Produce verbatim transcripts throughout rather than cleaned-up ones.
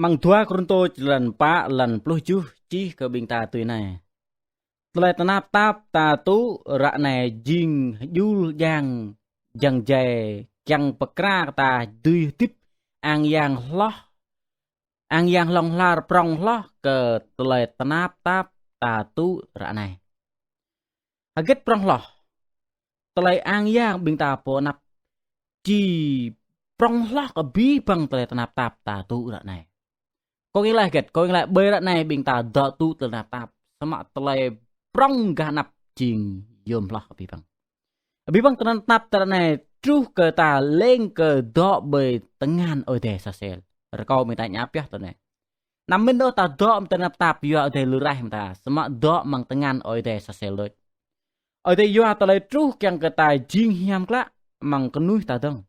Amăng dua Kôrintô črăn pă, lăn pluh tơjuh čih kơ ƀing ta tui anai: Tơlơi tơnap tap ta tŭ ră anai jing hjul jang jang jai kiăng pơkra kơ ta dưi hơdip ang yang hloh, ang yang hlŏng lar prŏng hloh kơ tơlơi tơnap tap ta tŭ ră anai. Hơget prŏng hloh? Tơlơi ang yang ƀing ta pô anăp či prŏng hloh kơ abih bang tơlơi tơnap tap ta tŭ ră anai. Kâo kiăng laĭ hơget? Kâo kiăng laĭ ƀơi ră anai ƀing ta dŏ tŭ tơlơi tơnap tap, samơ̆ tơlơi prŏng gah anăp jing yôm hloh kơ abih bang. Abih bang tơlơi tơnap tap ta ră anai truh kơ ta lêng kơ dŏ ƀơi tơngan Ơi Adai soh sel. Rơkâo ƀing ta ñă pioh tui anai. Anăm mĭn ôh ta dŏ amăng tơlơi tơnap tap yua Ơi Adai lui raih mơ̆ng ta, samơ̆ dŏ amăng tơngan Ơi Adai soh sel đôč. Ơi Adai yua tơlơi truh kiăng kơ ta jing hiam klă amăng kơnuih ta dơ̆ng.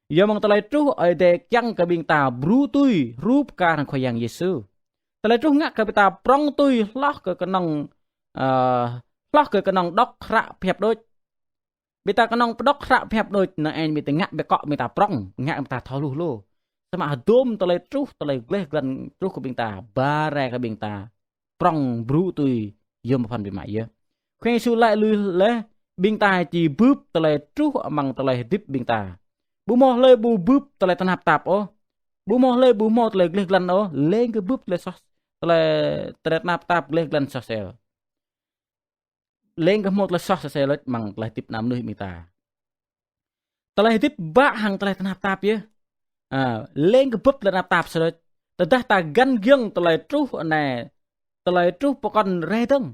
Yua amăng tơlơi truh Ơi Adai kiăng kơ ƀing ta brŭ tui hrup kar hăng Khua Yang Yêsu. Tơlơi truh ngă kơ ƀing ta prŏng tui hloh kơ kơnơ̆ng, ơ, hloh kơ kơnơ̆ng dŏ hră pơhiăp đôč. Ƀing ta kơnơ̆ng pơdŏ hră pơhiăp đôč, năng ai ƀing ta ngă ƀĕ akŏ ƀing ta prŏng, ngă ƀing ta thâo hluh lu. Samơ̆ hơdôm tơlơi truh, tơlơi gleh glan truh kơ ƀing ta, ba rai kơ ƀing ta prŏng brŭ tui yôm pơphan biă mă yơh. Khua Yang Yêsu laĭ lui laih, ƀing ta či bưp tơlơi truh amăng tơlơi hơdip ƀing ta. Ƀu hmâo hlơi ƀu bưp tơlơi tơnap tap ôh. Ƀu hmâo hlơi ƀu hmâo tơlơi gleh glan ôh, lêng kơ bưp tơlơi soh, tơlơi, tơlơi tơnap tap gleh glan soh sel. Lêng kơ hmâo tơlơi soh sel đôč amăng tơlơi hơdip ană mơnuih ƀing ta. Tơlơi hơdip ƀă hăng tơlơi tơnap tap yơh. Ơ, lêng kơ bưp tơlơi tơnap tap sel đôč. Tơdah ta găn giŏng tơlơi truh anai, tơlơi truh pơkŏn rai dơ̆ng.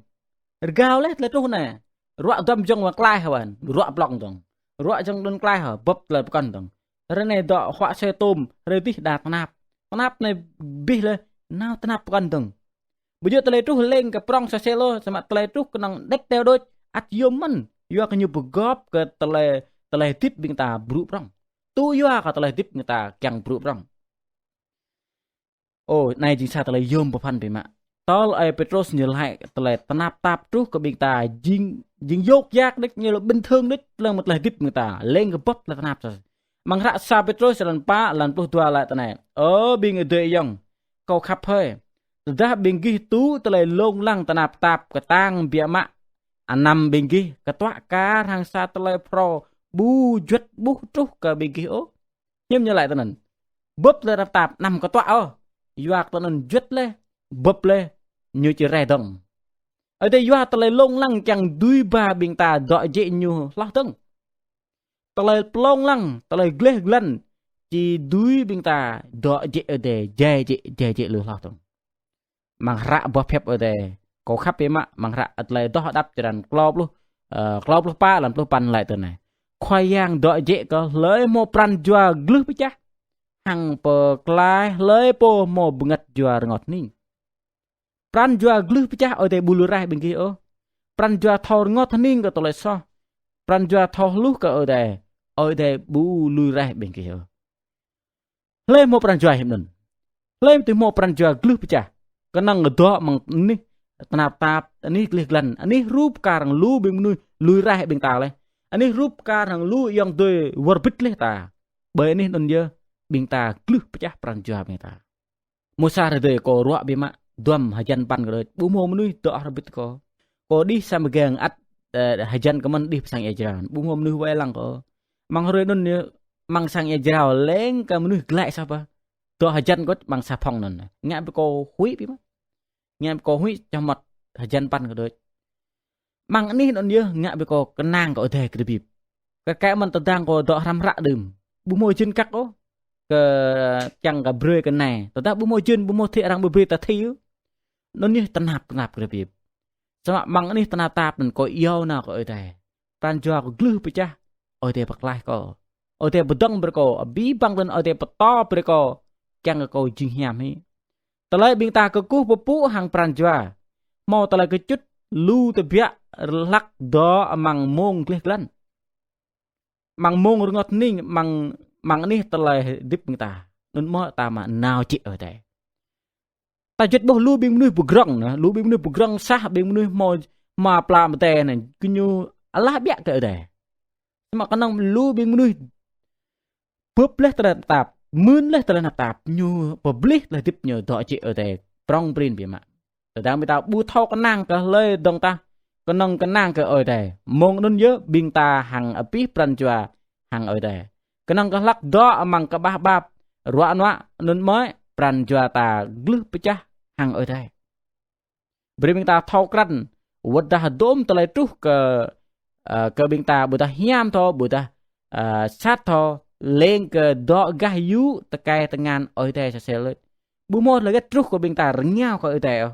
Rơgao laih tơlơi truh anai. Ruă duăm giŏng wa klaih hơwan, ruă blŏng dơ̆ng. Ruă giŏng đŭn klaih hơ, bưp tơlơi pơkŏn dơ̆ng. Hrơi anai dŏ huă sui tôm, hrơi dih đa tơnap. Tơnap anai abih laih, nao tơnap pơkŏn dơ̆ng. Ƀu djơ̆ tơlơi truh lêng kơ prŏng soh sel ôh, samơ̆ tơlơi truh kơnơ̆ng đĕt teo đôč, ăt yôm mơ̆n. Yua kơ ñu pơgop kơ tơlơi, tơlơi hơdip ƀing ta brŭ prŏng. Tŭ yua kơ tơlơi hơdip ƀing ta kiăng brŭ prŏng. Ơ, anai jing sa tơlơi yôm pơphan biă mă. Tơl ơi Pêtrôs ñu laĭ tơlơi tơnap tap truh kơ ƀing ta jing, jing yôk yak đôč, ñu lĕ bình thường đôč, lăng mơ̆ng tơlơi hơdip ƀing ta, lêng kơ bưp tơlơi tơnap soh. Amăng hră sa Pêtrôs črăn pă, lăn pluh dua laĭ tui anai: Ơ ƀing adơi ayŏng kâo khăp hơi, tơdah ƀing gih tŭ tơlơi lông lăng tơnap tap kơtang biă mă, anăm ƀing gih kơtuă kar hăng sa tơlơi phrâo ƀu juăt ƀuh truh kơ ƀing gih ôh. Hiư̆m ñu laĭ tui anŭn? Bưp tơlơi tơnap tap anăm kơtuă ôh. Yua kơ tui anŭn juăt laih, bưp laih, ñu či rai dơ̆ng. Ơi Adai yua tơlơi lông lăng kiăng dưi ba ƀing ta dŏ jĕ ñu hloh dơ̆ng. Tơlơi pơlông lăng, tơlơi gleh glan, či dưi ƀing ta dŏ jĕ Ơi Adai, jai jĕ, jai jĕ lu hloh dơ̆ng. Amăng hră boh pơhiăp Ơi Adai, kâo khăp biă mă, amăng hră Tơlơi Adoh Hơđăp črăn klâo pluh, ơ, klâo pluh pă, lăn pluh păn laĭ tui anai: Khua Yang dŏ jĕ kơ hlơi hmâo pran jua glưh pơčah, hăng pơklaih hlơi pô hmâo bơngăt jua rơngot hơning. Pran jua glưh pơčah Ơi Adai ƀu lui raih ƀing gih ôh. Pran jua thâo rơngot hơning kơ tơlơi soh, pran jua thâo hluh kơ Ơi Adai, Ơi Adai ƀu lui raih ƀing gih ôh. Hlơi hmâo pran jua hiư̆m anŭn? Hlơi tui hmâo pran jua glưh pơčah? Kơnơ̆ng dŏ amăng anih tơnap tap, anih gleh glan, anih hrup kar hăng lu ƀing mơnuih lui raih ƀing ta laih, anih hrup kar hăng lu ayŏng adơi wơr bĭt laih ta. Ƀơi anih anŭn yơh ƀing ta glưh pơčah pran jua ƀing ta. Mơ̆ng sa hrơi tơdơi kâo ruă biă mă, duăm hơjăn păn kơ đôč, ƀu hmâo mơnuih dŏ hrŏm hơbĭt kâo. Kâo đih sa mơgang ăt, ơ, hơjăn kơ mơ̆n đih pơ sang ia jrao, ƀu hmâo mơnuih wai lăng kâo. Amăng hrơi anŭn yơh, amăng sang ia jrao lêng kơ mơnuih glaĭ soh pă. Dŏ hơjăn kơ amăng sa phòng anŭn. Ngă brơi kâo huĭ biă mă. Ngă brơi kâo huĭ čơmơ̆t hơjăn păn kơ đôč. Amăng anih anŭn yơh ngă brơi kâo kơnang kơ Ơi Adai kơ rơbip. Kơ kĕ mơ̆n tơdang kâo dŏ hrăm hră đưm, ƀu hmâo jên kăk ôh. Kơ kiăng kơ brơi kơ anai. Tơdah ƀu hmâo jên, ƀu hmâo thĭ arăng ƀu brơi ta thĭ ôh. Anŭn yơh tơnap tơnap kơ rơbip. Samơ̆ amăng anih tơnap tap anŭn kâo iâu nao kơ Ơi Adai. Pran jua kâo glưh pơčah, Ơi Adai pơklaih kâo. Ơi Adai pơdơ̆ng brơi kâo, abih bang tơlơi Ơi Adai pơtô brơi kâo, kiăng kơ kâo jing hiam hĭ. Tơlơi ƀing ta kơkuh pơpŭ hăng pran jua, hmâo tơlơi kơčŭt lu tơbiă hlăk dŏ amăng mông gleh glan. Amăng mông rơngot hơning, amăng, amăng anih tơlơi hơdip ƀing ta. Anŭn mơ̆ ta mă nao jĕ Ơi Adai. Ta juăt ƀuh lu ƀing mơnuih pơgrŏng, nă, lu ƀing mơnuih pơgrŏng sah, ƀing mơnuih hmâo, hmâo pla mơdai anai, gơñu alah biă kơ Ơi Adai. Samơ̆ kơnơ̆ng lu ƀing mơnuih bưp laih tơlơi tap, mưn laih tơlơi tơnap tap, ñu pơblih tơlơi hơdip ñu dŏ jĕ Ơi Adai prong prin biă mă. Tơdang ƀing ta ƀu thâo kơnang kơ hlơi dơ̆ng tah, kơnơ̆ng kơnang kơ Ơi Adai. Mơ̆ng anŭn yơh ƀing ta hăng abih pran jua hăng Ơi Adai. Kơnơ̆ng kơ hlăk dŏ amăng kơƀah ƀap, ruă nuă, anŭn mơ̆ pran jua ta glưh pơčah hăng Ơi Adai. Brơi ƀing ta thâo krăn, wơ̆t dah dôm tơlơi truh kơ, ơ, kơ ƀing ta ƀôdah hiam thâo, ƀôdah, ơ, sat thâo, leng kơ dŏ gah yŭ tơkai tơngan Ơi Adai sơsel. Ƀu hmâo tơlơi hơget truh kơ ƀing ta rơngiao kơ Ơi Adai ôh.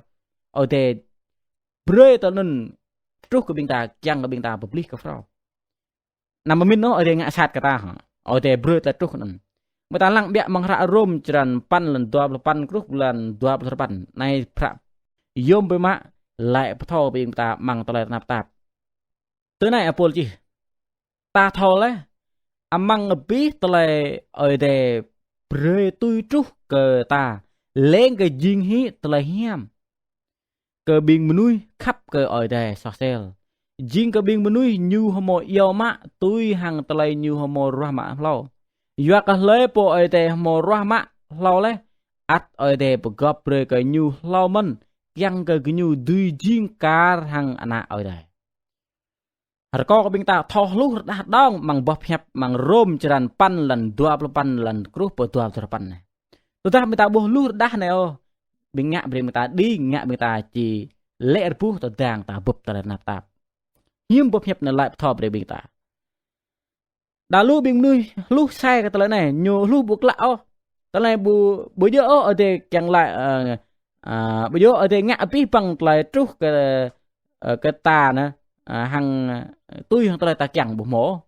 Ơi Adai brơi tơlơi anŭn truh kơ ƀing ta, kiăng kơ ƀing ta pơblih kơ phrâo. Anăm pơmĭn ôh Ơi Adai ngă sat kơ ta hă. Ơi Adai brơi tơlơi truh anŭn. Mơ̆ ta lăng ƀiă amăng hră Rôm črăn păn lăn dua pluh păn truh lăn dua pluh sapăn. Anai hră yôm biă mă laĭ pơthâo ƀing ta amăng tơlơi tơnap tap. Tui anai ơi Pôl čih. Ta thâo laih, amăng abih tơlơi Ơi Adai brơi tui truh kơ ta, leng kơ jing hĭ tơlơi hiam kơ ƀing mơnuih khăp kơ Ơi Adai soh sel. Jing kơ ƀing mơnuih ñu hmâo iâu mă tui hăng tơlơi ñu hmâo ruah mă hlâo. Yua kơ hlơi pô Ơi Adai hmâo ruah mă hlâo laih, ăt Ơi Adai pơgop brơi kơ ñu hlâo mơ̆n, kiăng kơ gơñu dưi jing kar hăng ană Ơi Adai. Rơkâo kơ ƀing ta thâo hluh rơđah đŏng amăng boh pơhiăp amăng Rôm črăn păn lăn dua pluh păn lăn truh pơ dua pluh sapăn anai. Tơdah ƀing ta ƀu hluh rơđah anai ôh, ƀing ngă brơi ƀing ta đing, ngă ƀing ta či lĕ rơbuh tơdang ta bưp tơlơi tơnap tap. Hiư̆m boh pơhiăp anai laĭ pơthâo brơi ƀing ta. Đa lu ƀing mơnuih hluh sai kơ tơlơi anai, ñu hluh ƀu klă ôh. Tơlơi anai ƀu, ƀu djơ̆ ôh Ơi Adai kiăng laĭ, ơ, ơ, ƀu djơ̆ ôh Ơi Adai ngă abih bang tơlơi truh kơ, ơ, kơ ta anai, ơ, hăng, ơ, tui hăng tơlơi ta kiăng ƀu hmâo.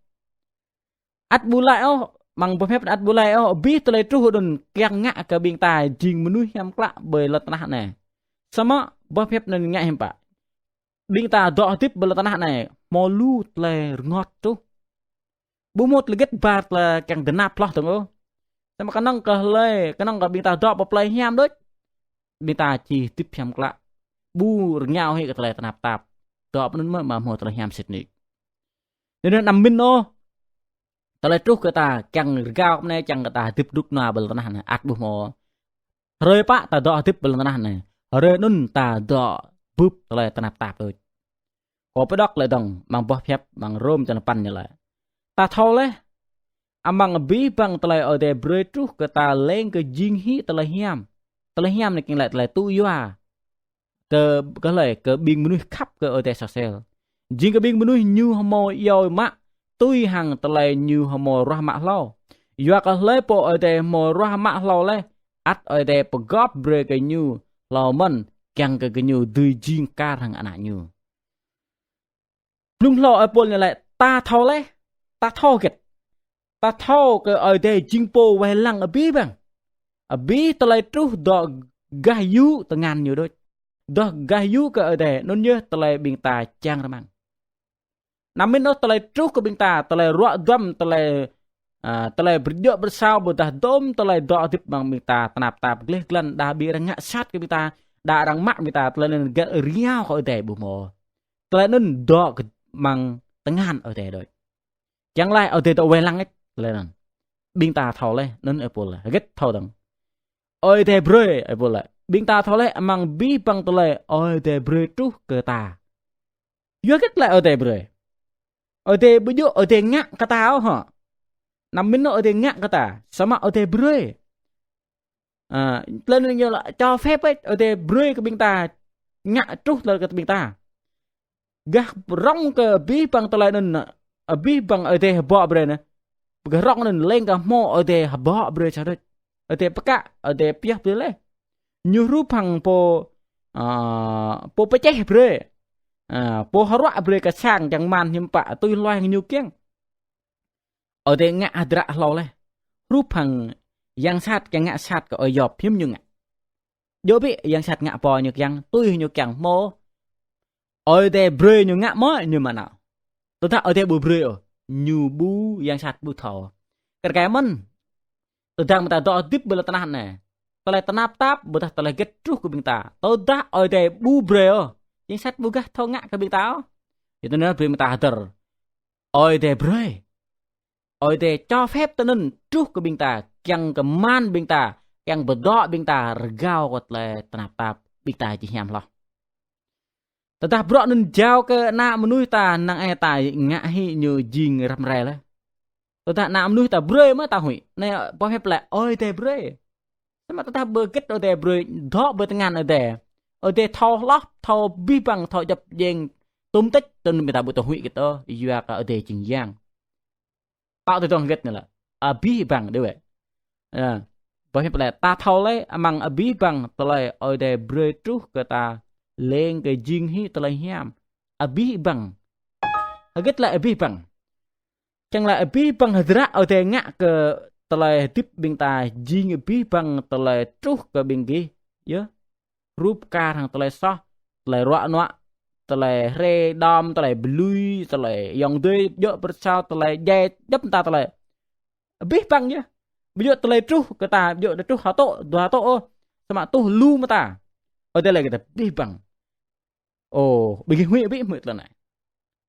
Ăt ƀu laĭ ôh, amăng boh pơhiăp ăt ƀu laĭ ôh, abih tơlơi truh anŭn kiăng ngă kơ ƀing ta jing mơnuih hiam klă ƀơi lŏn tơnah anai. Samơ̆ boh pơhiăp anŭn ngă hiư̆m pă. Ƀing ta dŏ hơdip ƀơi lŏn tơnah anai, hmâo lu tơlơi rơngot truh. Ƀu hmâo tơlơi hơget ba tơlơi kiăng tơnap hloh dơ̆ng ôh. Samơ̆ kơnơ̆ng kơ hlơi, kơnơ̆ng kơ ƀing ta dŏ pơ plơi hiam đôč. Ƀing ta či hơdip hiam klă. Ƀu rơngiao hĭ kơ tơlơi tơnap tap. Dŏ pơ anŭn mơ̆ mă hmâo tơlơi hiam sĭt nik. Anŭn anăm pơmĭn ôh. Tơlơi truh kơ ta kiăng rơgao kơ anai, kiăng kơ ta hơdip djŏp nua ƀơi lŏn tơnah anai, ăt ƀu hmâo. Hrơi pă ta dŏ hơdip ƀơi lŏn tơnah anai, hrơi anŭn ta dŏ bưp tơlơi tơnap tap đôč. Kâo pơđŏk laih dơ̆ng amăng boh pơhiăp amăng Rôm črăn păn ñu laĭ. Ta thâo laih, amăng abih bang tơlơi Ơi Adai brơi truh kơ ta leng kơ jing hĭ tơlơi hiam. Tơlơi hiam anai kiăng laĭ tơlơi tŭ yua. Kơ, kơ hlơi, kơ ƀing mơnuih khăp kơ Ơi Adai soh sel. Jing kơ ƀing mơnuih ñu hmâo iâu mă, tui hăng tơlơi ñu hmâo ruah mă hlâo. Yua kơ hlơi pô Ơi Adai hmâo ruah mă hlâo laih, ăt Ơi Adai pơgop brơi kơ ñu hlâo mơ̆n, kiăng kơ gơñu dưi jing kar hăng ană ñu. Blung hlâo ơi Pôl ñu laĭ, ta thâo laih, ta thâo hơget. Ta thâo kơ Ơi Adai jing pô wai lăng abih bang. Abih tơlơi truh dŏ gah yŭ tơngan ñu đôč. Dŏ gah yŭ kơ Ơi Adai, anŭn yơh tơlơi ƀing ta čang rơmang. Anăm pơmĭn ôh tơlơi truh kơ ƀing ta, tơlơi ruă duăm, tơlơi, ơ, tơlơi pơdjơ̆ pơsao, ƀôdah dôm tơlơi dŏ hơdip amăng ƀing ta, tơnap tap gleh glan, đa ƀing arăng ngă sat kơ ƀing ta, đa arăng mă ƀing ta, tơlơi anŭn hơget rơngiao kơ Ơi Adai ƀu hmâo. Tơlơi anŭn dŏ kơ amăng tơngan Ơi Adai đôč. Kiăng laĭ Ơi Adai dŏ wai lăng ĕč, tơlơi anŭn. Ƀing ta thâo laih, anŭn ơi Pôl laĭ. Hơget thâo dơ̆ng. Ơi Adai brơi, ơi Pôl laĭ. Ƀing ta thâo laih amăng abih bang tơlơi Ơi Adai brơi truh kơ ta. Yua hơget laĭ Ơi Adai brơi. Ơi Adai ƀu djơ̆ Ơi Adai ngă kơ ta ôh hă. Anăm pơmĭn ôh Ơi Adai ngă kơ ta, samơ̆ Ơi Adai brơi. Ơ, tơlơi anŭn ñu laĭ cho phép ĕč, Ơi Adai brơi kơ ƀing ta, ngă truh tơlơi kơ ƀing ta. Gah rŏng kơ abih bang tơlơi anŭn, abih bang Ơi Adai hơbŏ brơi anai. Gah rŏng anŭn leng kơ hmâo Ơi Adai hơbŏ brơi soh đôč. Ơi Adai pơkă, Ơi Adai pioh brơi laih. Ñu hrup hăng pô, ơ, pô pơčeh brơi. Ơ, pô hơruă brơi kơ sang čang man hiư̆m pă tui hluai ñu kiăng. Ơi Adai ngă hơdră hlâo laih. Hrup hăng yang sat kiăng ngă sat kơ ơi Yôp hiư̆m ñu ngă. Djơ̆ ƀĭ yang sat ngă pô ñu kiăng, tui ñu kiăng hmâo. Ơi Adai brơi ñu ngă mơ̆ ñu mơnă. Tơdah Ơi Adai ƀu brơi ôh, ñu ƀu yang sat ƀu thâo. Kar kaĭ mơ̆n. Tơdang ƀing ta dŏ hơdip ƀơi lŏn tơnah anai. Tơlơi tơnap tap, ƀôdah tơlơi hơget truh kơ ƀing ta. Tơdah Ơi Adai ƀu brơi ôh, yang sat ƀu gah thâo ngă kơ ƀing ta ôh. Yua tui anŭn brơi ƀing ta hơdơr. Ơi Adai brơi. Ơi Adai cho phép tơlơi anŭn truh kơ ƀing ta, kiăng kơ man ƀing ta, kiăng pơdŏ ƀing ta rơgao kơ tơlơi tơnap tap ƀing ta či hiam hloh. Tơdah bruă anŭn jao kơ ană mơnuih ta, năng ai ta ngă hĭ ñu jing răm rai laih. Tơdah ană mơnuih ta brơi mơ̆ ta huĭ. Anai boh hiăp lĕ Ơi Adai brơi. Samơ̆ tơdah ƀu hơget Ơi Adai brơi, dŏ ƀơi tơngan Ơi Adai. Ơi Adai thâo hloh, thâo abih bang, thâo djŏp djeng tôm tĕč, tơl anŭn ƀing ta ƀu tŏ huĭ hơget ôh, yua kơ Ơi Adai jing yang. Pă tơdrong hơget anai lĕ abih bang đơi wơ̆t. Ơ, boh hiăp lĕ ta thâo laih amăng abih bang tơlơi Ơi Adai brơi truh kơ ta leng kơ jing hĭ tơlơi hiam. Abih bang. Hơget lĕ abih bang? Čang lĕ abih bang hơdră Ơi Adai ngă kơ tơlơi hơdip ƀing ta jing abih bang tơlơi truh kơ ƀing gih. Yơh. Rup kar hăng tơlơi soh, tơlơi ruă nuă, tơlơi hrê đom, tơlơi pơlui, tơlơi ayŏng adơi djơ̆ pơrơsao, tơlơi djai, djŏp mơta tơlơi. Abih bang yơh. Ƀu djơ̆ tơlơi truh kơ ta, ƀu djơ̆ tơlơi truh ha tŏ, dua ha tŏ ôh. Samơ̆ truh lu mơta. Ơi Adai lĕ kơ ta abih bang. Ơ, ƀing gih huĭ ƀu hmư̆ tơlơi anai.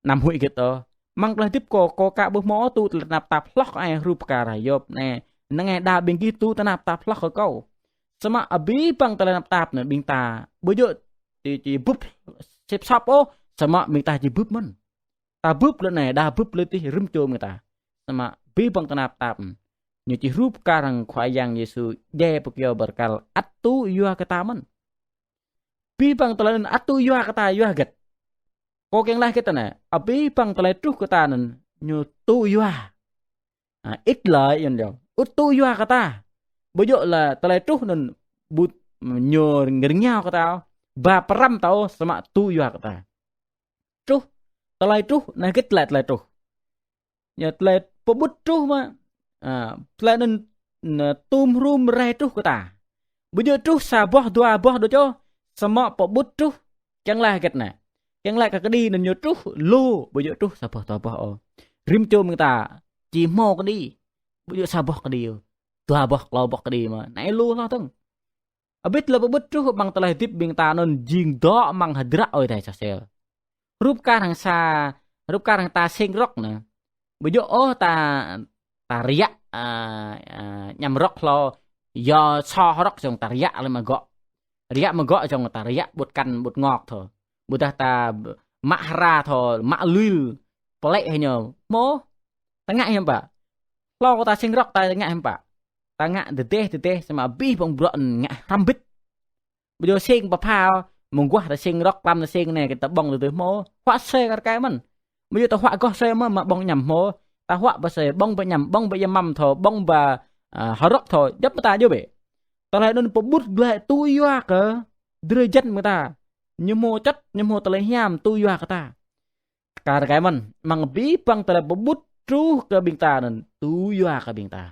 Anăm huĭ hơget ôh. Amăng tơlơi hơdip kâo, kâo aka ƀu hmâo tŭ tơlơi tơnap tap hloh kơ ai rup kar Yôp anai. Năng ai đa ƀing gih tŭ tơnap tap hloh kơ kâo. Samơ̆ abih bang tơlơi tơnap tap anai ƀing ta ƀu djơ̆ či, či bưp sĭp sŏp ôh, samơ̆ ƀing ta či bưp mơ̆n. Ta bưp lŏn anai, đa bưp lŏn adih, rĭm čô ƀing ta. Samơ̆ abih bang tơnap tap ñu či rup kar hăng Khua Yang Yêsu djai pơ kyâo bơrơkal, ăt tŭ yua kơ ta mơ̆n. Abih bang tơlơi anŭn ăt tŭ yua kơ ta, yua hơget? Kâo kiăng laĭ hơget tơ anai, abih bang tơlơi truh kơ ta anŭn ñu tŭ yua. À, ích lợi anŭn yơh. Ŭt tŭ yua kơ ta. Ƀu djơ̆ lĕ tơlơi truh anŭn ƀu ñu rơngiao kơ ta, ba pơrăm ta ôh, samơ̆ tŭ yua kơ ta. Truh, tơlơi truh, anai hơget lĕ tơlơi truh? Ñu tơlơi pơƀut truh mơ̆. À, tơlơi anŭn, anŭn tum hrum rai truh kơ ta. Ƀu djơ̆ truh sa boh dua boh đôč ôh, samơ̆ pơƀut truh. Kiăng laĭ hơget anai? Kiăng laĭ kơ kơđi anŭn ñu truh lu, ƀu djơ̆ truh sa boh dua boh ôh. Rĭm čô ƀing ta či hmâo kơđi. Ƀu djơ̆ sa boh kơđi ôh. Dua boh, klâo boh kơđi mơ̆. Anai lu hloh dơ̆ng. Abih tơlơi pơƀut truh amăng tơlơi hơdip ƀing ta anŭn jing dŏ amăng hơdră Ơi Adai soh sel. Rup kar hăng sa, rup kar hăng ta seng rơ̆k anai. Ƀu djơ̆ ôh ta, ta rơyă, à, à, añăm rơ̆k hlâo, yua soh rơ̆k giŏng ta rơyă lĕ mă gŏ. Rơyă mă gŏ giŏng ta rơyă ƀut kăn ƀut ngŏk thâo. Ƀôdah ta mă hra thâo, mă lui, pơlĕ hĭ ñu. Hmâo, ta ngă hiư̆m pă? Hlâo kơ ta seng rơ̆k ta ngă hiư̆m pă? Ta ngă tơdeh tơdeh samơ̆ abih bang bruă ngă hrăm bĭt. Ƀu djơ̆ seng pơpha, mơguah ta seng rơ̆k, klăm ta seng anai, kơ ta ƀơ̆ng tơdơi hmâo. Huă asơi kar kaĭ mơ̆n. Ƀu djơ̆ ta huă gŏ asơi mơ̆, mă ƀơ̆ng añăm hmâo. Ta huă ba asơi, ƀơ̆ng ba añăm, ƀơ̆ng ba ia măm thâo, ƀơ̆ng ba, à, hơrơ̆k thâo, djŏp mơta djơ̆ bĕ. Tơlơi anŭn pơƀut glaĭ tŭ yua kơ drơi jăn mơta. Ñu hmâo čăt, ñu hmâo tơlơi hiam tŭ yua kơ ta. Kar kaĭ mơ̆n, amăng abih bang tơlơi pơƀut truh kơ ƀing ta anŭn tŭ yua kơ ƀing ta.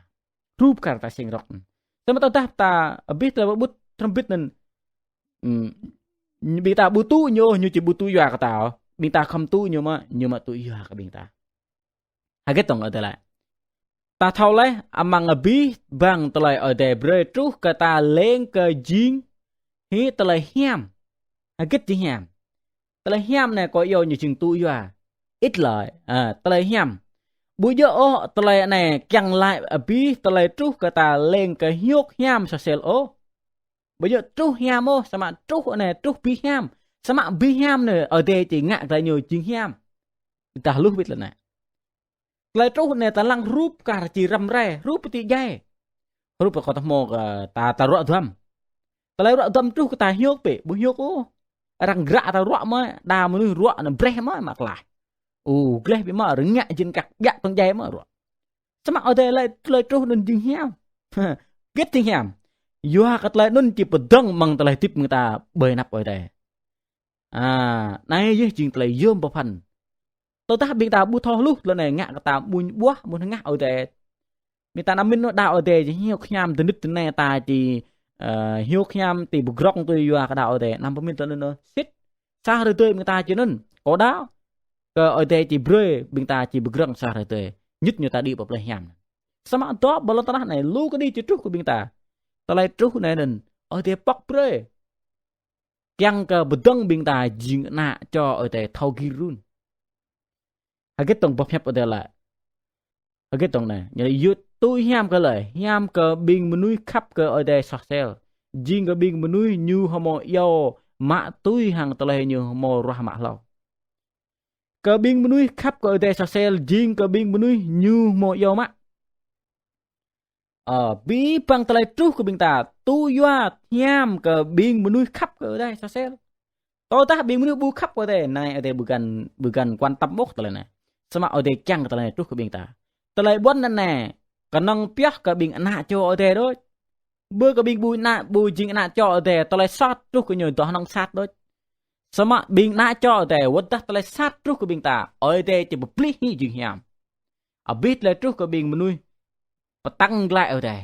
Rup kar ta seng rơ̆k. Samơ̆ tơdah ta abih tơlơi pơƀut hrŏm bĭt anŭn, ưm, ƀing ta ƀu tŭ ñu, ñu či ƀu tŭ yua kơ ta. Ƀing ta khŏm tŭ ñu mơ̆, ñu mă tŭ yua kơ ƀing ta. Hơget dơ̆ng Ơi Adai laĭ? Ta thâo laih amăng abih bang tơlơi Ơi Adai brơi truh kơ ta leng kơ jing hĭ tơlơi hiam. Hơget jing hiam? Tơlơi hiam anai kâo iâu ñu jing tŭ yua. Ích lợi, à, tơlơi hiam. Ƀu djơ̆ ôh tơlơi anai kiăng laĭ abih tơlơi truh kơ ta leng kơ hiôk hiam soh sel ôh. Ƀu djơ̆ truh hiam ôh, samơ̆ truh anai truh abih hiam. Samơ̆ abih hiam anai Ơi Adai či ngă glaĭ ñu jing hiam. Dah hluh wĭt lĕ anai. Tơlơi truh anai ta lăng rup kar či răm rai, rup pơtih djai. Rup kơ ta hmâo kơ ta, ta ruă duăm. Tơlơi ruă duăm truh kơ ta hiôk bĕ, ƀu hiôk ôh. Arăng gră ta ruă mơ̆, đa mơnuih ruă anŭn breh mơ̆, mă klaih. Ơ, gleh bĕ mơ̆, rơngiă jing kăk ƀiă tŏng djai mơ̆ ruă. Samơ̆ Ơi Adai laĭ tơlơi truh anŭn jing hiam. Hơget jing hiam? Yua kơ tơlơi anŭn či pơdơ̆ng amăng tơlơi hơdip mơ̆ng ta ƀơi anăp Ơi Adai. À, anai yơh jing tơlơi yôm pơphan. Tơdah ƀing ta ƀu thâo hluh tơlơi anai ngă kơ ta ƀuñ ƀuah mơ̆ng hơngah Ơi Adai. Ƀing ta anăm mĭn ôh đa Ơi Adai či hiôk hiam tơnit tơnai ta či, ơ, hiôk hiam či pơgrŏng tui yua kơ đa Ơi Adai. Anăm pơmĭn tơlơi anŭn ôh. Sĭt. Sa hrơi tơdơi ƀing ta či anŭn. Kâo đa kơ Ơi Adai či brơi ƀing ta či pơgrŏng sa hrơi tơdơi. Ñit ñu ta đĭ pơ plơi hiam. Samơ̆ dŏ ƀơi lŏn tơnah anai lu kơđi či truh kơ ƀing ta. Tơlơi truh anai anŭn Ơi Adai pŏk brơi. Kiăng kơ pơdơ̆ng ƀing ta jing ană čô Ơi Adai thâo gir run. Hơget dơ̆ng boh hiăp Ơi Adai laĭ? Hơget dơ̆ng anai? Ñu laĭ yua tui hiam kơ hlơi? Hiam kơ ƀing mơnuih khăp kơ Ơi Adai soh sel, jing kơ ƀing mơnuih ñu hmâo iâu mă tui hăng tơlơi ñu hmâo ruah mă hlâo. Kơ ƀing mơnuih khăp kơ Ơi Adai soh sel, jing kơ ƀing mơnuih ñu hmâo iâu mă. Ơ, abih bang tơlơi truh kơ ƀing ta, tui yua hiam kơ ƀing mơnuih khăp kơ Ơi Adai soh sel. Tơdah ƀing mơnuih ƀu khăp kơ Ơi Adai, anai Ơi Adai ƀu găn, ƀu găn quan tâm ôh tơlơi anai. Samơ̆ Ơi Adai kiăng kơ tơlơi truh kơ ƀing ta. Tơlơi ƀuăn anai, kơnơ̆ng pioh kơ ƀing ană čô Ơi Adai đôč. Bơ kơ ƀing ƀu ană, ƀu jing ană čô Ơi Adai, tơlơi sat truh kơ ñu dŏ hơnơ̆ng sat đôč. Samơ̆ ƀing ană čô Ơi Adai, wơ̆t tơdah tơlơi sat truh kơ ƀing ta, Ơi Adai či pơplih hĭ jing hiam. Abih tơlơi truh kơ ƀing mơnuih pơtăng glaĭ Ơi Adai.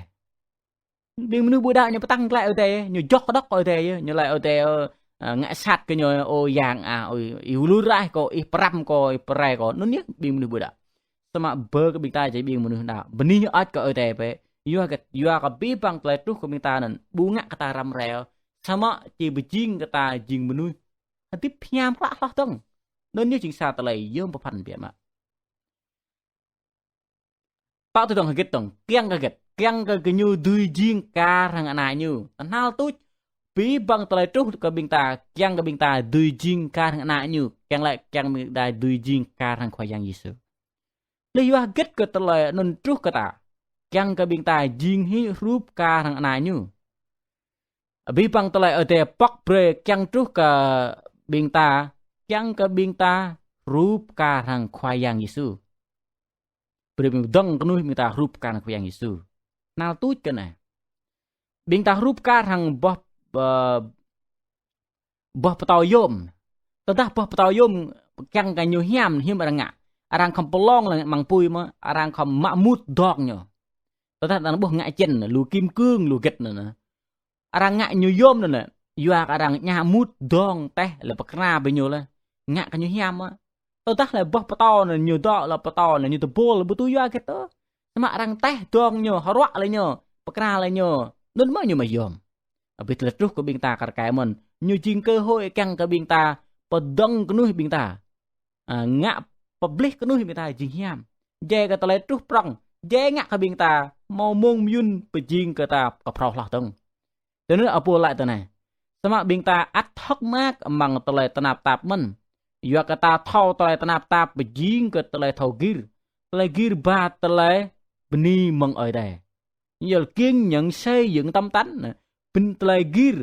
Ƀing mơnuih ƀu đaŏ ñu pơtăng glaĭ Ơi Adai, ñu joh kơdŏk Ơi Adai, ñu laĭ Ơi Adai, ơ, ơ, ngă sat kơ ñu, ơ, Yang, a, ơ, ih lu raih kâo, ih pơrăm kâo, ih pơrai kâo. Anŭn yơh ƀing mơnuih ƀu đaŏ. Samơ̆ bơ kơ ƀing ta či ƀing mơnuih đaŏ, bơni hơơč kơ Ơi Adai bĕ. Yua kơ, yua kơ abih bang tơlơi truh kơ ƀing ta anŭn, ƀu ngă kơ ta răm rai ôh. Samơ̆ či pơjing kơ ta jing mơnuih hơdip hiam klă hloh dơ̆ng. Anŭn yơh jing sa tơlơi yôm pơphan biă mă. Pă tui dơ̆ng hơget dơ̆ng, kiăng kơ hơget, kiăng kơ gơñu dưi jing kar hăng ană ñu. Tơhnal tuč, abih bang tơlơi truh kơ ƀing ta, kiăng kơ ƀing ta dưi jing kar hăng ană ñu, kiăng laĭ kiăng ƀing ta dưi jing kar hăng Khua Yang Yêsu. Laih yua hơget kơ tơlơi anŭn truh kơ ta, kiăng kơ ƀing ta jing hĭ hrup kar hăng ană ñu. Abih bang tơlơi Ơi Adai pŏk brơi kiăng truh kơ ƀing ta, kiăng kơ ƀing ta hrup kar hăng Khua Yang Yêsu. Brơi ƀing dơ̆ng kơnuih ƀing ta hrup kar hăng Khua Yang Yêsu. Tơhnal tuč kơ anai. Ƀing ta hrup kar hăng boh, ơ, boh pơtâo yôm. Tơdah boh pơtâo yôm kiăng kơ ñu hiam, hiư̆m arăng ngă? Arăng khŏm pơlong lăng amăng apui mơ̆, arăng khŏm mă mŭt dŏng ñu. Tơdah arăng ƀuh ngă čen, lu kim cương, lu hơget anŭn. Arăng ngă ñu yôm anŭn lĕ, yua kơ arăng ñă mŭt dŏng teh lĕ pơkra ƀing ñu lĕ, ngă kơ ñu hiam mơ̆. Tơdah lĕ boh pơtâo anŭn ñu dŏ lĕ pơtâo anŭn ñu tơbôl lĕ ƀu tui yua hơget ôh. Samơ̆ arăng teh dŏng ñu, hơruă lĕ ñu, pơkra lĕ ñu. Anŭn mơ̆ ñu mă yôm. Abih tơlơi truh kơ ƀing ta kar kaĭ mơ̆n, ñu jing cơ hội kiăng kơ ƀing ta pơdơ̆ng kơnuih ƀing ta. A, ngă pơplih kơnuih ƀing ta jing hiam. Jai kơ tơlơi truh prŏng, jai ngă kơ ƀing ta hmâo mông mơyŭn pơjing kơ ta kơ phrâo hloh dơ̆ng. Tui anŭn ơ Pôl laĭ tui anai. Samơ̆ ƀing ta ăt hơ̆k mơak amăng tơlơi tơnap tap mơ̆n. Yua kơ ta thâo tơlơi tơnap tap pơjing kơ tơlơi thâo gir. Tơlơi gir ba tơlơi bơni mơ̆ng Ơi Adai. Yua kiăng ñu xây dựng tơm tăn, bơni tơlơi gir,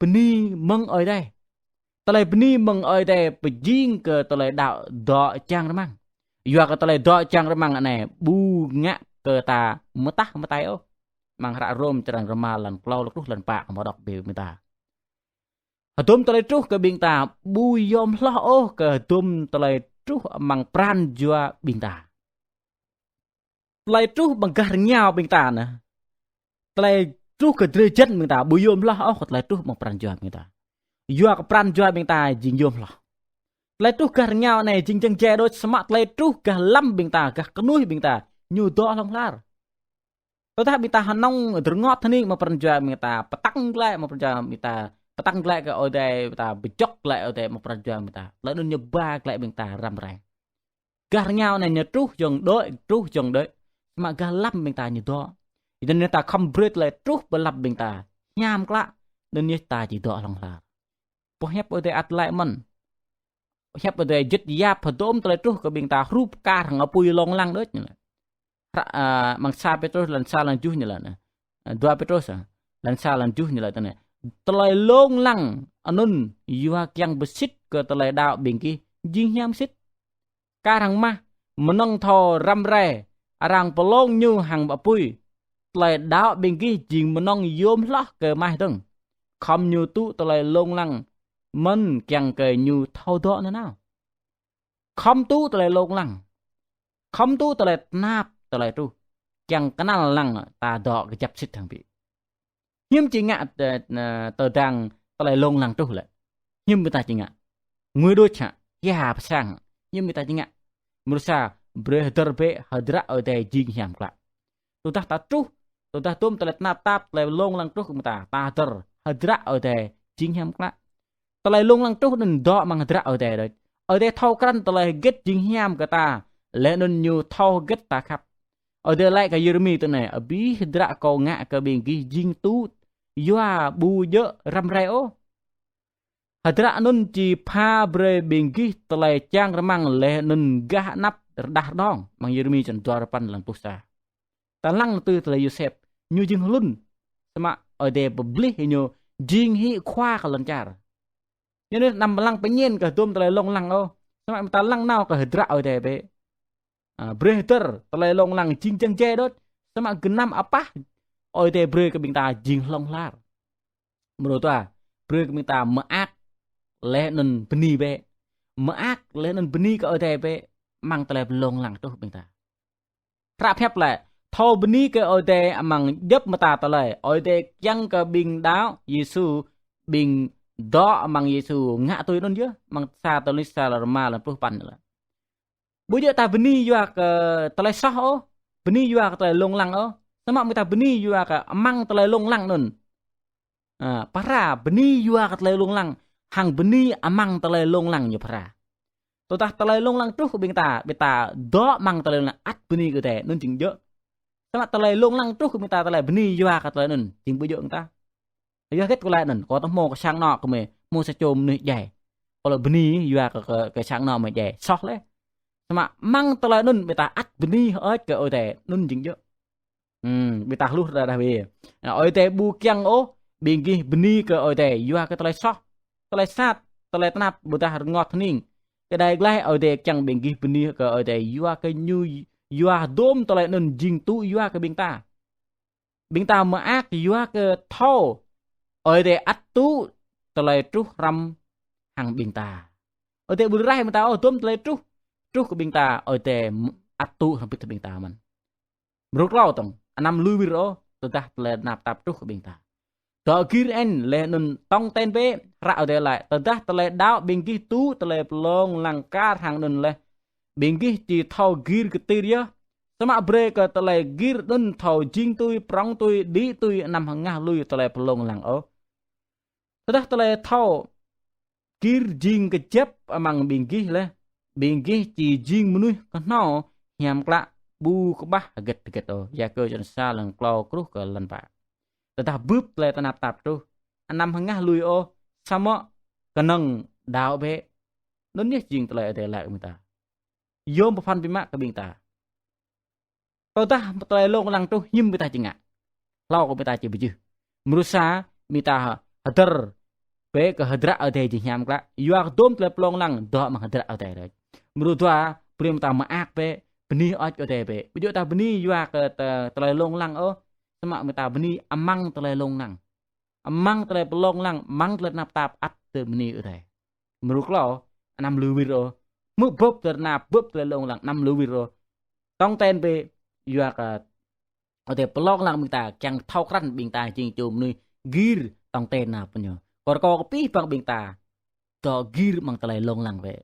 bơni mơ̆ng Ơi Adai. Tơlơi bơni mơ̆ng Ơi Adai pơjing kơ tơlơi đaŏ dŏ čang rơmang. Yua kơ tơlơi dŏ čang rơmang anai ƀu ngă kơ ta mơtah mơtai ôh. Amăng hră Rôm črăn rơma lăn klâo lơ̆k truh lăn pă kơ mơ̆ đŏk ƀing ta. Hơdôm tơlơi truh kơ ƀing ta ƀu yôm hloh ôh kơ hơdôm tơlơi truh amăng pran jua ƀing ta. Tơlơi truh amăng gah rơngiao ƀing ta anai. Tơlơi truh kơ drơi jăn ƀing ta ƀu yôm hloh ôh kơ tơlơi truh amăng pran jua ƀing ta. Yua kơ pran jua ƀing ta jing yôm hloh. Tơlơi truh gah rơngiao anai jing jăng jai đôč, samơ̆ tơlơi truh gah lăm ƀing ta, gah kơnuih ƀing ta, ñu dŏ hlŏng lar. Tơdah ƀing ta hơnơ̆ng rơngot hơning amăng pran jua ƀing ta, pơtăng glaĭ amăng pran jua ƀing ta, pơtăng glaĭ kơ Ơi Adai ƀing ta, pơjŏk glaĭ Ơi Adai amăng pran jua ƀing ta. Tơlơi anŭn ñu ba glaĭ ƀing ta răm rai. Gah rơngiao anai ñu truh jŏng đuaĭ, truh jŏng đuaĭ. Samơ̆ gah lăm ƀing ta ñu dŏ. Yua anŭn ta khŏm brơi tơlơi truh pơ lăm ƀing ta hiam klă, anŭn yơh ta či dŏ hlŏng lar. Boh hiăp Ơi Adai ăt laĭ mơ̆n. Hiăp Ơi Adai juăt yap hơdôm tơlơi truh kơ ƀing ta hrup kar hăng apui lông lăng đôč ñu laĭ. Hră, a, amăng sa Pêtrôs lăn sa lăn tơjuh ñu laĭ anai. A, dua Pêtrôs, a, lăn sa lăn tơjuh ñu laĭ tui anai. Tơlơi lông lăng anŭn yua kiăng pơsĭt kơ tơlơi đaŏ ƀing gih jing hiam sĭt. Kar hăng mah, mơnơ̆ng thâo răm rai, arăng pơlông ñu hăng apui. Tơlơi đaŏ ƀing gih jing mơnơ̆ng yôm hloh kơ mah dơ̆ng. Khŏm ñu tŭ tơlơi lông lăng mơ̆n kiăng kơ ñu thâo dŏ nanao. Khŏm tŭ tơlơi lông lăng. Khŏm tŭ tơlơi tơnap, tơlơi truh. Kiăng kơnăl lăng ta dŏ kơjăp sĭt hăng ƀing. Hiư̆m či ngă tơ-, tơ-, tơdang tơlơi lông lăng truh lĕ. Hiư̆m ƀing ta či ngă. Ngui đôč hă, hia pơsang hă. Hiư̆m ƀing ta či ngă. Mrô sa, brơi hơdơr bĕ hơdră Ơi Adai jing hiam klă. Tơdah ta truh, tơdah hơdôm tơlơi tơnap tap, tơlơi lông lăng truh kơ ƀing ta, ta hơdơr hơdră Ơi Adai jing hiam klă. Tơlơi lông lăng truh anŭn dŏ amăng hơdră Ơi Adai đôč. Ơi Adai thâo krăn tơlơi hơget jing hiam kơ ta, laih anŭn ñu thâo hơget ta khăp. Ơi Adai laĭ kơ Yêrêmi tui anai: Abih hơdră kâo ngă kơ ƀing gih jing tŭ yua ƀu djơ̆ răm rai ôh. Hơdră anŭn či pha brơi ƀing gih tơlơi čang rơmang laih anŭn gah anăp rơđah rơđong. Amăng Yêrêmi črăn dua rơpăn lăng pluh sa. Ta lăng tui tơlơi Yôsep, ñu jing hlŭn, samơ̆ Ơi Adai pơblih ñu jing hĭ khua kơ lŏn čar. Ñu anŭn anăm lăng pơñen kơ hơdôm tơlơi lông lăng ôh, samơ̆ mơ̆ ta lăng nao kơ hơdră Ơi Adai bĕ. A, brơi hơdơr tơlơi lông lăng jing jăng jai đôč, samơ̆ gơnam apah Ơi Adai brơi kơ ƀing ta jing hlŏng lar. Mrô dua, brơi kơ ƀing ta mơak laih anŭn bơni bĕ. Mơak laih anŭn bơni kơ Ơi Adai bĕ, amăng tơlơi pơlông lăng truh ƀing ta. Hră pơhiăp laĭ: Thâo bơni kơ Ơi Adai amăng djŏp mơta tơlơi. Ơi Adai kiăng kơ ƀing đaŏ Yêsu, ƀing dŏ amăng Yêsu ngă tui anŭn yơh, amăng sa Têsalônik sa lăng rơma lăng pluh păn laĭ. Ƀu djơ̆ ta bơni yua kơ tơlơi soh ôh, bơni yua kơ tơlơi lông lăng ôh, samơ̆ mơ̆ ta bơni yua kơ amăng tơlơi lông lăng anŭn. A, phara bơni yua kơ tơlơi lông lăng, hăng bơni amăng tơlơi lông lăng ñu phara. Tơdah tơlơi lông lăng truh kơ ƀing ta, ƀing ta dŏ amăng tơlơi lông lăng ăt bơni kơ Ơi Adai, anŭn jing djơ̆. Samơ̆ tơlơi lông lăng truh kơ ƀing ta, tơlơi bơni yua kơ tơlơi anŭn, jing ƀu djơ̆ ƀing ta. Yua hơget kâo laĭ anŭn, kâo tơ hmâo kơ sang anŏ kơ mơi, hmâo sa čô mơnuih djai. Kâo laĭ bơni yua kơ, kơ, kơ sang anŏ mơi djai, soh laih. Samơ̆ amăng tơlơi anŭn ƀing ta ăt bơni hơơč kơ Ơi Adai, anŭn jing djơ̆. Hmm, ƀing ta hluh rơđah wê. Ơi Adai ƀu kiăng ôh ƀing gih bơni kơ Ơi Adai yua kơ tơlơi soh, tơlơi sat, tơlơi tơnap, ƀôdah rơngot hơning. Kơđai glaĭ Ơi Adai kiăng ƀing gih bơni kơ Ơi Adai yua kơ ñu, yua hơdôm tơlơi anŭn jing tŭ yua kơ ƀing ta. Ƀing ta mơak yua kơ thâo Ơi Adai ăt tŭ tơlơi truh hrăm hăng ƀing ta. Ơi Adai ƀu raih ƀing ta ôh, hơdôm tơlơi truh, truh kơ ƀing ta, Ơi Adai ăt tŭ hrăm bit ƀing ta mơ̆n. Mrô klâo tŏng, anăm lui wir ôh, tơdah tơlơi tơnap tap truh kơ ƀing ta. Dŏ gir ĕn laih anŭn tŏng ten bĕ, hră Ơi Adai laĭ: Tơdah tơlơi đaŏ ƀing gih tŭ tơlơi pơlông lăng kar hăng anŭn laih, ƀing gih či thâo gir kơtir yơh. Samơ̆ brơi kơ tơlơi gir anŭn thâo jing tui, prŏng tui, đĭ tui, anăm hơngah lui tơlơi pơlông lăng ôh. Tơdah tơlơi thâo gir jing kơjăp amăng ƀing gih laih, ƀing gih či jing mơnuih kơhnâo hiam klă, ƀu kơƀah hơget hơget ôh. Yakơ črăn sa lăng klâo truh kơ lăn pă. Tơdah bưp tơlơi tơnap tap truh, anăm hơngah lui ôh, samơ̆ kơnơ̆ng đaŏ bĕ. Anŭn yơh jing tơlơi Ơi Adai laĭ kơ ƀing ta. Yôm pơphan biă mă kơ ƀing ta. Tơdah tơlơi lông lăng truh, hiư̆m ƀing ta či ngă? Hlâo kơ ƀing ta či pơjưh. Mrô sa, ƀing ta hơdơr bĕ kơ hơdră Ơi Adai jing hiam klă. Yua kơ hơdôm tơlơi pơlông lăng dŏ amăng hơdră Ơi Adai rĕč. Mrô dua, brơi ƀing ta mơak bĕ, bơni hơơč kơ Ơi Adai bĕ. Ƀu djơ̆ ta bơni yua kơ tơ-, tơlơi lông lăng ôh, samơ̆ ƀing ta bơni amăng tơlơi lông lăng. Amăng tơlơi pơlông lăng, amăng tơlơi tơnap tap ăt tơ bơni Ơi Adai. Mrô klâo, anăm lui wir ôh. Hmư̆ bưp tơlơi tơnap, bưp tơlơi lông lăng, anăm lui wir ôh. Tŏng ten bĕ, yua kơ Ơi Adai pơlông lăng ƀing ta, kiăng thâo krăn ƀing ta jing čô mơnuih gir tŏng ten nao pơ ñu. Kơ rơkâo kơ abih bang ƀing ta dŏ gir amăng tơlơi lông lăng bĕ.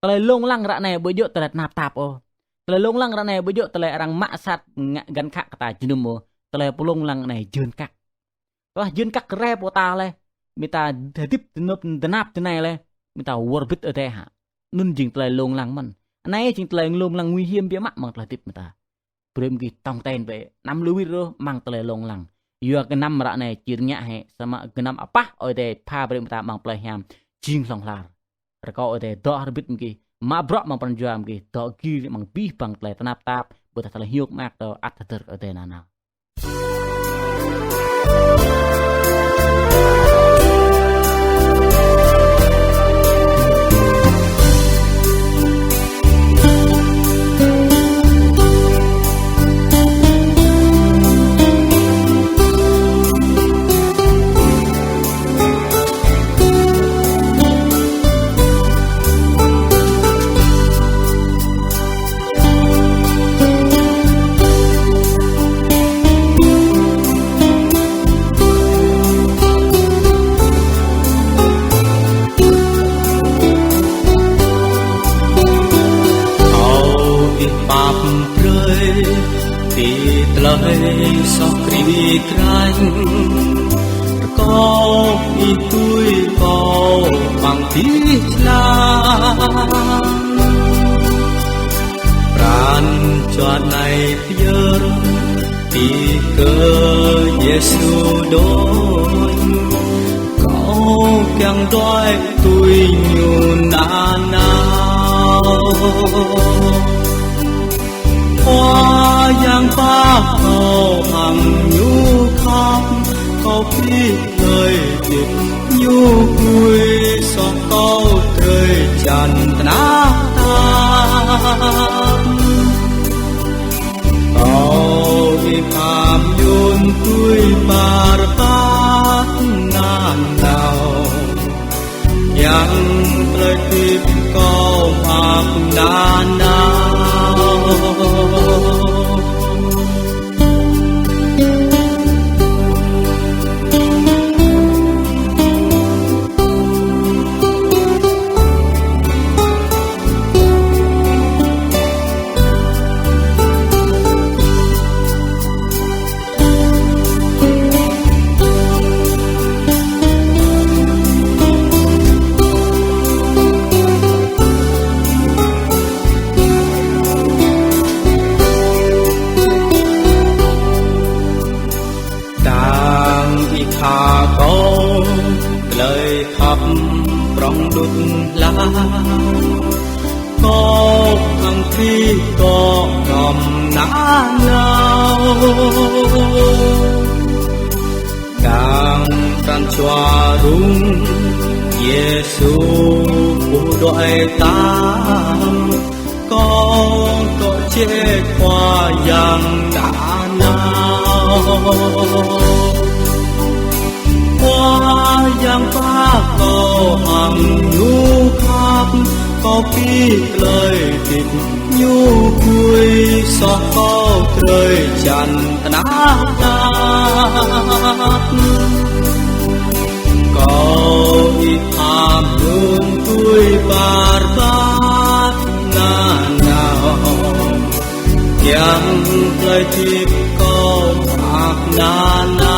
Tơlơi lông lăng ră anai ƀu djơ̆ tơlơi tơnap tap ôh. Tơlơi lông lăng ră anai ƀu djơ̆ tơlơi arăng mă sat ngă găn khă kơ ta jơnum ôh. Tơlơi pơlông lăng anai jơ̆n kăk. Tơdah jơ̆n kăk rai pơtô laih, ƀing ta hơdip tơnap, tơnap tơ anai laih, ƀing ta wơr bĭt Ơi Adai hă? Anŭn jing tơlơi lông lăng mơ̆n. Anai jing tơlơi lông lăng nguy hiểm biă mă amăng tơlơi hơdip ƀing ta. Brơi ƀing gih tŏng ten bĕ, anăm lui wir ôh amăng tơlơi lông lăng. Yua kơ gơnam ră anai či rơngiă hĕ, samơ̆ gơnam apah Ơi Adai pha brơi ƀing ta amăng plơi hiam jing hlŏng lar. Rơkâo Ơi Adai dŏ hơrbit ƀing gih, mă bruă amăng pran jua ƀing gih, dŏ gir amăng abih bang tơlơi tơnap tap, ƀôdah tơlơi hiôk mơak dŏ ăt hơdơr kơ Ơi Adai nanao. Ih pap brơi ti tơlơi soh kri krañ, rơkâo Ih tui kâo amăng abih jơlan. Pran jua anai pơyơr Yêsu đôč, kâo kiăng đuaĭ tui Ñu nanao. Khua Yang pap kâo hăng Ñu khăp, kâo pĭ tơlơi hơdip Ñu gui, soh kâo drơi jăn tơnah tap. Kâo ih kham yun tui Barabas nanao, kiăng tơlơi hơdip kâo mơak nanao. Đang ih tha kâo tơlơi khăp prŏng đut hla, kâo hăng Krist dŏ hrŏm nanao. Đang pran jua rŭng, Yêsu ƀuh đuaĭ tơm, kâo dŏ jĕ Khua Yang nanao. Khua Yang pap kâo hăng Ñu khăp, kâo pĭ tơlơi hơdip Ñu gui, soh kâo drơi jăn tơnah tap. Kâo ih kham yun tui Barabas nanao, kiăng tơlơi hơdip kâo mơak nanao.